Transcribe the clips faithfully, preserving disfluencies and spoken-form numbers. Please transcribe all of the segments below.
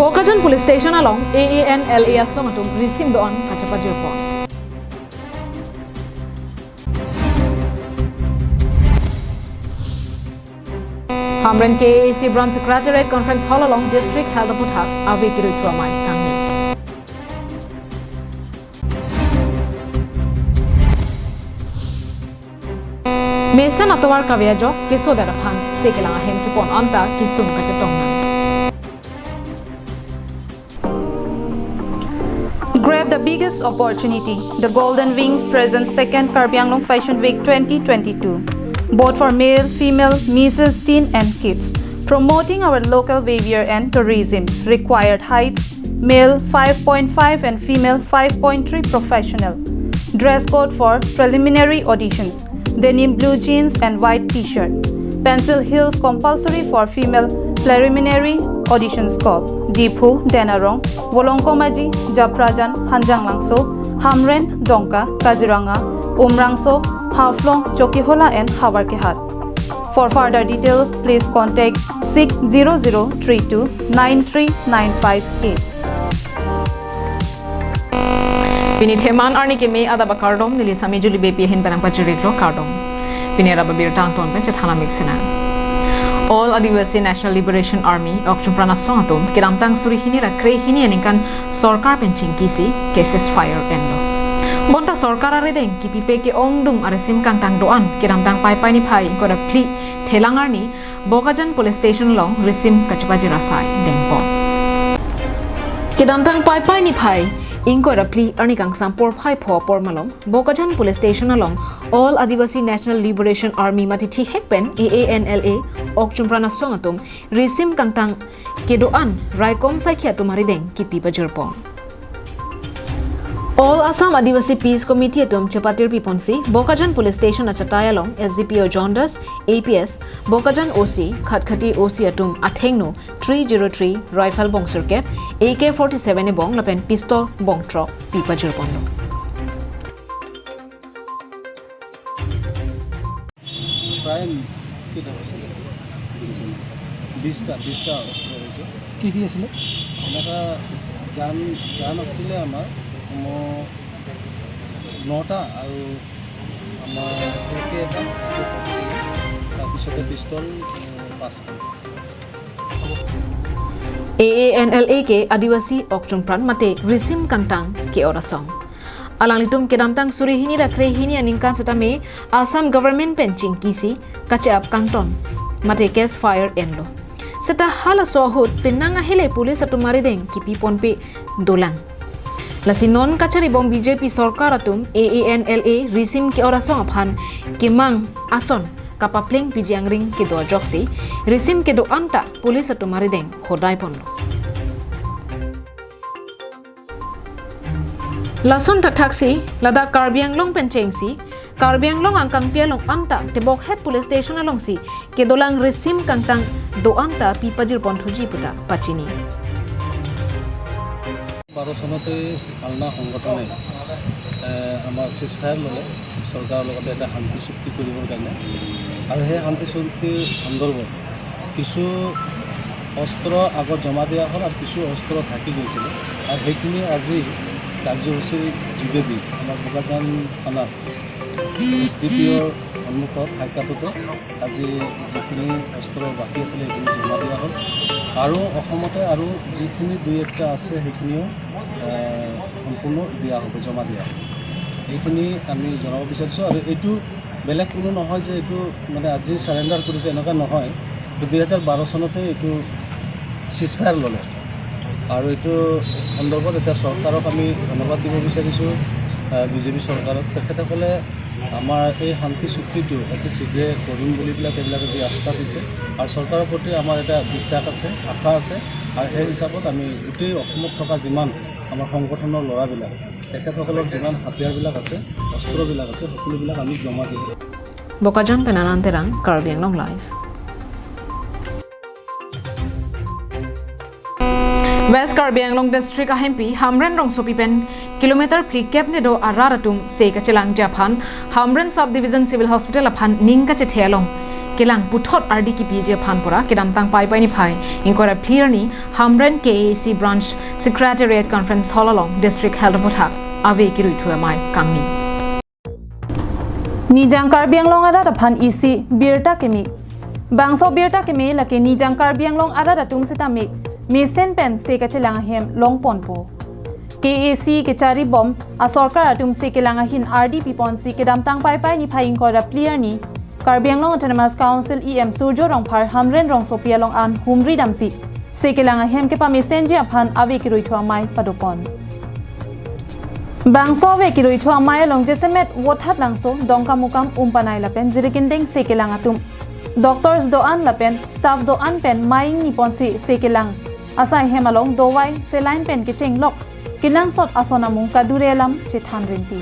Bokajan Police Station along A A N L A asong atum risim do-an kachepajirpon. Hamren K A A C Branch Secretariat Conference Hall along District Health aphuthak ave kirui thu amei kangni. Mesen atovar kave ajok keso dara aphan se kelang ahem kepon anta kesung kachetong nang. Grab the biggest opportunity. The Golden Wings presents second Karbi Anglong Fashion Week twenty twenty-two, both for male, female, mistresses, teen and kids. Promoting our local behavior and tourism. Required height, male five point five and female five point three professional. Dress code for preliminary auditions. Denim blue jeans and white t-shirt. Pencil heels compulsory for female preliminary auditions call. Diphu, Denarong, Volongkom Aji, Japrajan, Hanjanglangso, Hamren, Dongka, Kaziranga, Umrangso, Haflong, Chokihola and Howraghat. For further details, please contact six zero zero three two nine three nine five eight. Pini Theman arni keme adap akardom, neli Sami Juli Beypi ahin pen nangpachiriklo, kardom. Pini adap abirta angton pen chethan amik sinang. All Adivasi National Liberation Army, Okchungpran asong atum kedamtang suri hini ra kre hini aningkan sorkar pen chingkisi ke ceasefire enlo. Bonta sorkar arideng kipipe ke-ongdung arisim kangtang do-an kedamtang Paipai niphai ingkoi ra phli thelang arni Bokajan Police Station along risim kachepajir asai dengpon. Kedamtang Paipai niphai ingkoi ra phli arni kangsam porphai pho apor malom Bokajan Police Station along All Adivasi National Liberation Army mate thihek pen A A N L A Okchungpran asong atum risim kangtang kedo-an raikom saikhi atum arideng kipipajirpon. All Assam Adivasi Peace Committee atum chepatirpiponsi Bokajan Police Station achatai along S D P O John Das, A P S, Bokajan O C, Khatkhati O C atum athengno three zero three rifle bong sirkep, A K forty-seven ebong lapen pistol bong throk pipajirponlo. প্ৰায় কেইটা হৈছে? বিছটা, বিছটা অস্ত্ৰ হৈছে। কি কি আছিলে? এনেকুৱা গান, গান আছিলে আমাৰ, মই নটা আৰু আমাৰ এ কে এটা, তাৰপিছতে পিষ্টল, এ, পাঁচখন। A A N L A ke Adivasi Okchungpran mate risim kangtang ke-or asong. Alanglitum kedamtang suri hini ra kre hini aningkan setame Assam government pen chingkisi kache-ap kangton mate ceasefire enlo. Seta halaso ahut penang ahele police atum arideng kipiponpe dolang. Lasi non kacharibom B J P sorkar atum A A N L A risim ke-or asong aphan kemang ason kapaplengpiji angring kedo ajoksi risim kedo-an ta police atum arideng hodaiponlo. Lason thakthaksi ladak Karbi Anglong pen chengsi Karbi Anglong angkangpi along anta tebokhet police station alongsi kedolang risim kangtang do-an ta pipajirponthuji puta pachini. বাৰ চনতে পালনা সংগঠনে, এ, আমাৰ চিজফায়াৰ ল'লে চৰকাৰৰ লগতে এটা শান্তি চুক্তি কৰিবৰ কাৰণে। আৰু সেই শান্তি চুক্তিৰ সন্দৰ্ভত কিছু অস্ত্ৰ আগত জমা দিয়া হ'ল আৰু কিছু অস্ত্ৰ থাকি গৈছিলে। আৰু সেইখিনি আজি কাৰ্যসূচীৰ যোগেদি আমাৰ বোকাজান থানাৰ এছ ডি পি অ'ৰ সন্মুখত হাইকাটোতো আজি যিখিনি অস্ত্ৰ বাকী আছিলে, সেইখিনি জমা দিয়া হ'ল। আৰু অসমতে আৰু যিখিনি দুই একটা আছে, সেইখিনিও, এ, সম্পূৰ্ণ দিয়া হ'ব, জমা দিয়া হ'ব। এইখিনি আমি জনাব বিচাৰিছোঁ। আৰু এইটো বেলেগ কোনো নহয় যে এইটো মানে আজি চাৰেণ্ডাৰ কৰিছে, এনেকুৱা নহয়। এইটো দুই হাজাৰ বাৰ চনতে এইটো চিজফায়াৰ ল'লে। আৰু এইটো সন্দৰ্ভত এতিয়া চৰকাৰক আমি ধন্যবাদ দিব বিচাৰিছোঁ, আহ, বি জে পি চৰকাৰক। তেখেতসকলে আমাৰ এই শান্তি চুক্তিটো অতি শীঘ্ৰে কৰিম বুলি পেলাই তেওঁলোকে যি আস্থা দিছে আৰু চৰকাৰৰ প্ৰতি আমাৰ এটা বিশ্বাস আছে, আশা আছে। আৰু সেই হিচাপত আমি গোটেই অসমত থকা যিমান আমাৰ সংগঠনৰ ল'ৰাবিলাক, তেখেতসকলৰ যিমান হাতিয়াৰবিলাক আছে, অস্ত্ৰবিলাক আছে, সকলোবিলাক আমি জমা দিম। Bokajan pen Anand Terang, Karbi Anglong Live. West Karbi Anglong District ahempi Hamren rongsopi pen kilometer phlikep nedo arat atum se kachelangji aphan Hamren Sub Division Civil Hospital aphan ning kachethe along kelang puthot ardi kipiji aphan pura kedamtang Paipai niphai ingkoi ra phli arni Hamren K A A C Branch Secretariat Conference Hall along District Health aphuthak ave kiruithu amei kangni. Nijang Karbi Anglong arat aphan isi birta keme. Bangso birta keme lake Nijang Karbi Anglong arat atum sitame mesen pen se kachelang ahem longponpo. K A A C kechari bom asorkar atum se kelang ahin ardi piponsi kedamtang Paipai niphai ingkoi ra phli arni Karbi Anglong Autonomous Council E M Surjya Rongphar Hamren rongsopi along an humri damsi se kelang ahem kepamesenji aphan ave kiruithu amei padopon. Bangso ave kiruithu amei along jasemet Vothatlangso, Dongkamukam, Umpanai lapen Jirikindeng se kelang atum doctors do-an lapen staff do-an pen mei ingniponsi se kelang asai ahem along dovai, saline pen kechenglok, kenangsot ason amung kadure alam chethan rinti.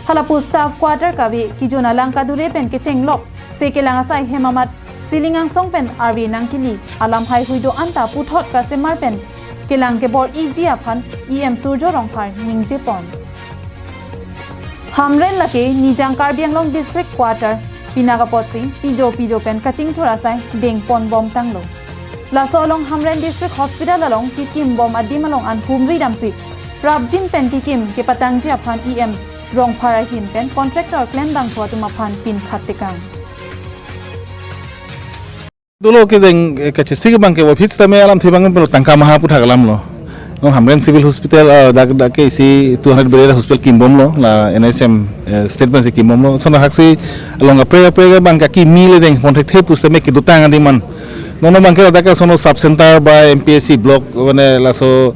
Halapu staff quarter kave kijun alang kadure pen kechenglok se kelang asai ahem amat ceiling angsong pen arve nangkili alam haihui do-an ta puthot kasemar pen kelang kebor-iji aphan E M Surjya Rongphar ningjepon. Hamren lake Nijang Karbi Anglong District Quarter, pinak apotsi pijo pijo pen kachingthur asai dengpon bomtanglo. Laso along Hamren District Hospital along kikim bom adim along an humri damsi prapjin pen kikim kepatangji aphan E M Rongphar ahin pen contractor klembangphu atum aphan pinkhat tekang. Dolo kedeng, eh, kachesik abang ke wapit sitame alamthe abang pelo tangka maha aputhak alamlo. No Hamren Civil Hospital, ah, dak, dak ke isi two hundred bed hospital kimbomlo, la N H M, eh, statement si kimbomlo. Sono haksi along apre apre abang ke kimi le dengpon thekthe pusitame kedotang adim an. Nono abang ke dak ke sono sub center ba M P H C block mane laso,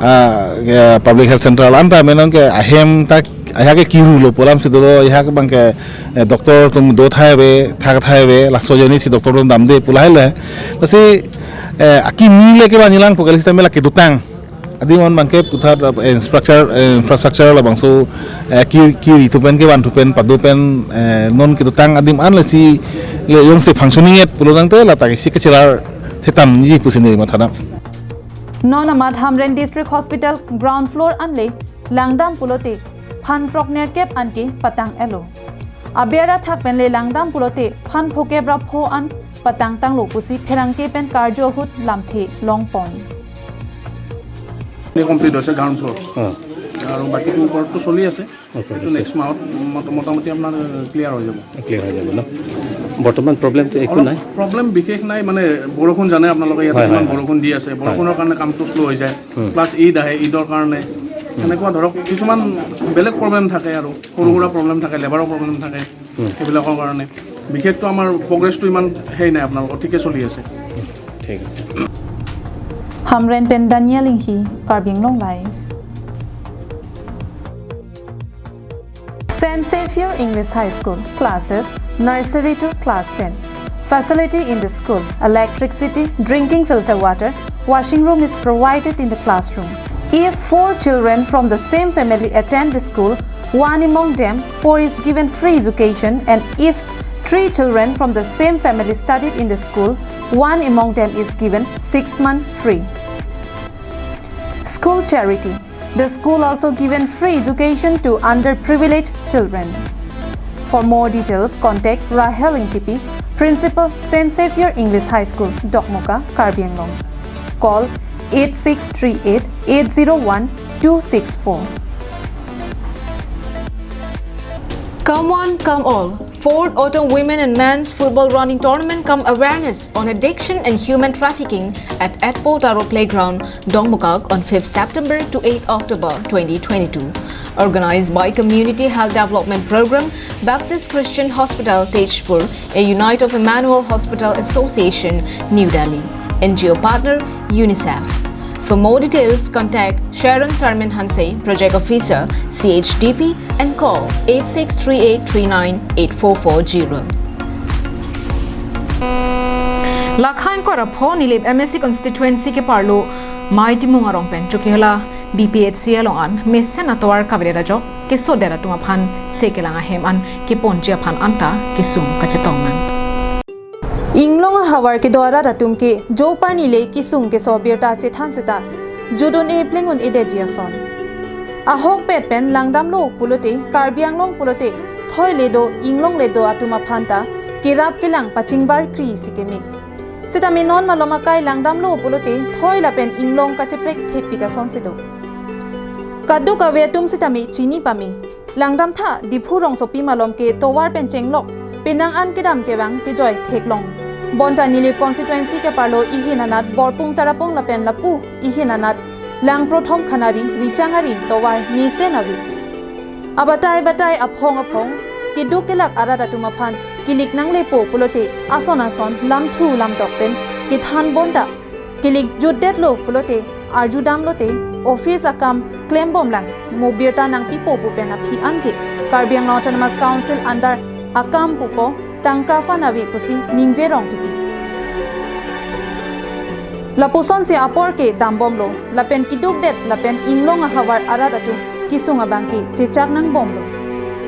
ah, ya, public health center anta menon ke ahem ta, ahem ke kirulo pu alamsi dolo, ahem abang ke, eh, doctor atum do thai ave, thak thai ave, laso ajoine si doctor atum damde pu lahai le. Lasi, eh, akimi le ke bang nilangpo kali sitame la kedotang adim an abang ke puthot, eh, infrastructure, eh, infrastructure labangso, eh, ki, kiri thupen kevan thupen pado pen, eh, non kedotang adim an lasi le jongsi functioning et pulo tangte la ta isi kachelar thetamji pusi neli mathadam. Non amat Hamren District Hospital ground floor an le langdam pulote phan throk nerkep an ke patang-etlo. Aber athak pen le langdam pulote phan phokep ra pho an patangtanglo pusi pherangke pen karju ahut lamthe longpon. Complete হৈছে ground floor. অ। আৰু বাকীটো ওপৰতটো চলি আছে। অ, এইটো problem next মাহত মোটা-, মোটামুটি আপোনাৰ ক্লিয়াৰ হৈ যাব। ক্লিয়াৰ হৈ যাব ন? বৰ্তমান প্ৰব্লেমটো একো অলপ নাই? প্ৰব্লেম বিশেষ নাই, মানে বৰষুণ জানে আপোনালোকে ইয়াতে হয়, কিমান হয়, হয়। বৰষুণ দি আছে, হয়। বৰষুণৰ কাৰণে কামটো শ্ল' হৈ যায়। হুম। প্লাছ ঈদ আহে, ঈদৰ কাৰণে হুম। এনেকুৱা ধৰক কিছুমান বেলেগ প্ৰব্লেম থাকে আৰু সৰু সুৰা প্ৰব্লেম থাকে, লেবাৰৰ প্ৰব্লেম থাকে। হুম। সেইবিলাকৰ কাৰণে বিশেষকৈ আমাৰ প্ৰগ্ৰেছটো ইমান হেৰি নাই, আপোনালোকৰ ঠিকে চলি আছে। ঠিক আছে। Hamren pen Daniel Inghi, Karbi Anglong Live. Saint Xavier English High School, classes nursery to class ten. Facility in the school, electricity, drinking filter water, washing room is provided in the classroom. If four children from the same family attend the school, one among them four is given free education, and if three children from the same family studied in the school, one among them is given six months free. School charity. The school also given free education to underprivileged children. For more details, contact Rahel Ingtipi, Principal, Saint Xavier English High School, Dokmoka, Karbi Anglong. Call eight six three eight eight zero one two six four. Come one, come all. Fourth Autumn Women and Men's Football Running Tournament cum awareness on addiction and human trafficking at Etpo Taro Playground, Dongmukak on fifth September to eighth October twenty twenty-two. Organized by Community Health Development Program, Baptist Christian Hospital, Tezpur, a unit of Emmanuel Hospital Association, New Delhi. N G O partner, UNICEF. For more details, contact Sharon Sarmin Hanse, Project Officer, C H D P, and call eight six three eight three nine eight four four zero. Lakha ingkoi ra pho Nilip M A C constituency ke-arlo Mei Timung arong pen Chokihola B P H C along an mesen atovar kavedet ajok kesodet atum aphan se kelang ahem an keponji aphan anta kesung kachetong nang. Inglong ahavar kedo arat atum ke jo parni le kesung keso birta chethan seta judun-e pleng un-edetji ason. Ahokpet pen langdamlo pulote Karbi Anglong pulote thoi le do inglong le do atum aphan ta kerap kelang pachingbar kri si keme. Sitame non malom akai langdamlo pulote thoi lapen inglong kacheprek thepik asonsi do. Kadokave atum sitame chini pame. Langdamtha, Diphu rongsopi malom ke tovar pen chenglok, penang an kedam kevang kejoi theklong. Bonta Nilip constituency keparlo ihin anat Borpung Tarapung lapen lapu ihin anat Langprothom Khanari Richangari tovar mesen ave. Abatai batai aphong aphong keduk kelak arat atum aphan kilik nanglepo pulote ason ason lamthu lamtok pen kethan bonta kilik jutdetlo pulote arjudamlote office akam klembomlang mo birta nangpipo pu pen aphi anke Karbi Anglong Autonomous Council under akam pupo tangka fund ave pusi ningje rong titi. Lapusonsi apor ke dambomlo, lapen kedukdet, lapen inglong ahavar arat atum kesung abang ke chechak nangbomlo.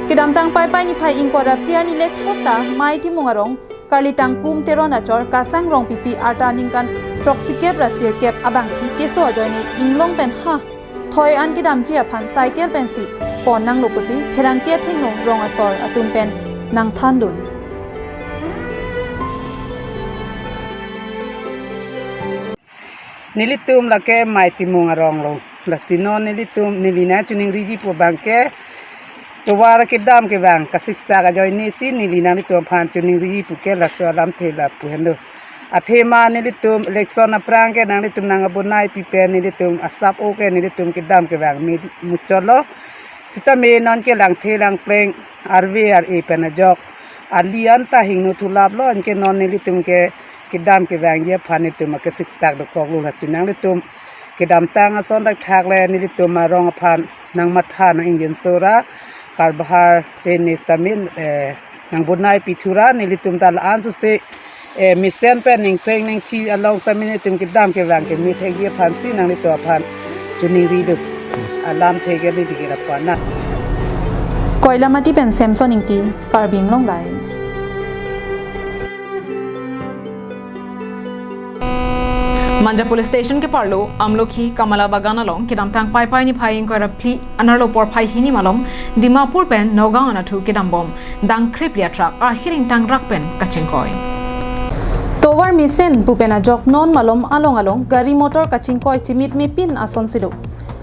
Kedamtang Paipai niphai ingkoi ra phli arni lethok ta Mei Timung arong Karli Tangkum Teron achor Kasang Rongpipi arta ningkan throksikep ra sirkep abangphi keso ajoine inglong pen ha thoi an kedamji aphan cycle pensi pon nanglo pusi pherangke athengno rong asor atum pen nangthandun. Nelitum lake Mei Timung arong lo. Lasi non nelitum neli nangchiningriji pu abang ke tovar kedam kevang kasiksak ajoine si neli nanglitum aphan chiningriji pu ke laso alamthe lapu henlo. Athema nelitum election aphrang ke nanglitum nang abonai pipen nelitum asap o ke nelitum kedam kevang me muchotlo. Sitame non ke langthe langpleng arve ar-e pen ajok ali anta hingno thulaplo, anke non nelitum ke kedam kevangji aphan nelitum akesiksak dokoklo. Lasi nanglitum kedamtang ason dak thak le nelitum arong aphan nangmatha nang-ingjinso ra karbahar penis tamin, eh, nangbonai pithu ra nelitum ta la-an suse, eh, mesen pen ningkreng ningthi along tamin nelitum kedam kevang keme thekji aphansi nanglitum aphan chiningri do. Alamthe ke neli ke lapu-an na. Koilamati pen Samson Ingti, Karbi Anglong Live. Manja Police Station keparlo Amlokhi Kamala Bagan along kedamtang Paipai niphai ingkoi ra phli anerlo porphai hini malom Dimapur pen Nagaon anatthu kedambom dang krephli atruck ahir ingtangrak pen kachingkoi. Tovar mesen pu pen ajok non malom along along gari motor kachingkoi chimitmepin asonsi do.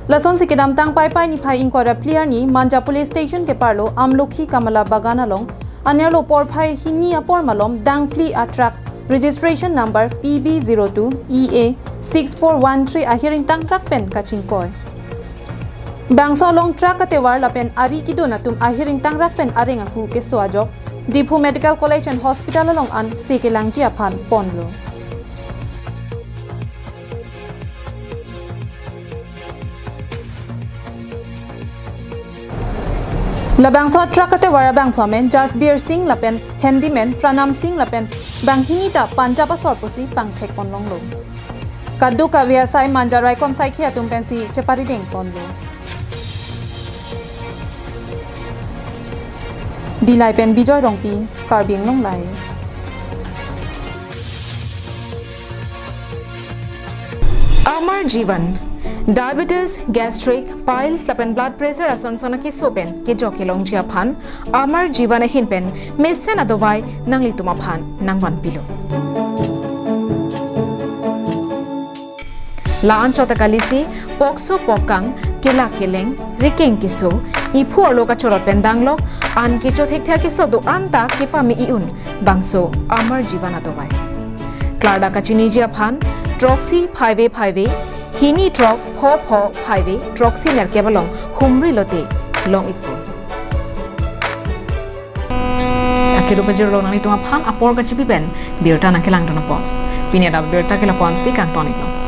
Lasonsi kedamtang Paipai niphai ingkoi ra phli arni Manja Police Station keparlo Amlokhi Kamala Bagan along anerlo porphai hini apor malom dang phli atruck registration number P B zero two E A six four one three ahir ingtangrak pen kachingkoi. Bangso along truck atovar lapen ari kidun atum ahir ingtangrak pen areng aku keso ajok Diphu Medical College and Hospital along an se kelangji aphan ponlo. Labangso truck atovar abangphu amen Jasbir Singh lapen handyman Pranam Singh lapen banghini ta Punjab asor pusi pangthek ponlonglo. Kadokave asai Manja raikom saikhi atum pensi cheparideng ponlo. Dillai pen Bijoy Rongpi, Karbi Anglong Live. Amar Jivan, diabetes, gastric, piles lapen blood pressure ason son akeso pen kejok kelongji aphan Amar Jivan ahin pen mesen adovai nanglitum aphan nangvanpilo. La-an chot ta kalisi, pokso pokkang, kelak keleng, rikeng keso, iphu arlo kachorot pen danglok, an kecho thekthek keso do-an ta kepame i-un, bangso Amar Jivan adovai. Klardak kachiniji aphan, throksi phaive phaive, hini throk pho pho phaive, throksi nerkep along humri lote long ikpo. Akedo pajirlo nanglitum aphan apor kachipi pen birta nangkelangdun apot. Pini adap birta ke lapu-ansi kangton iklo.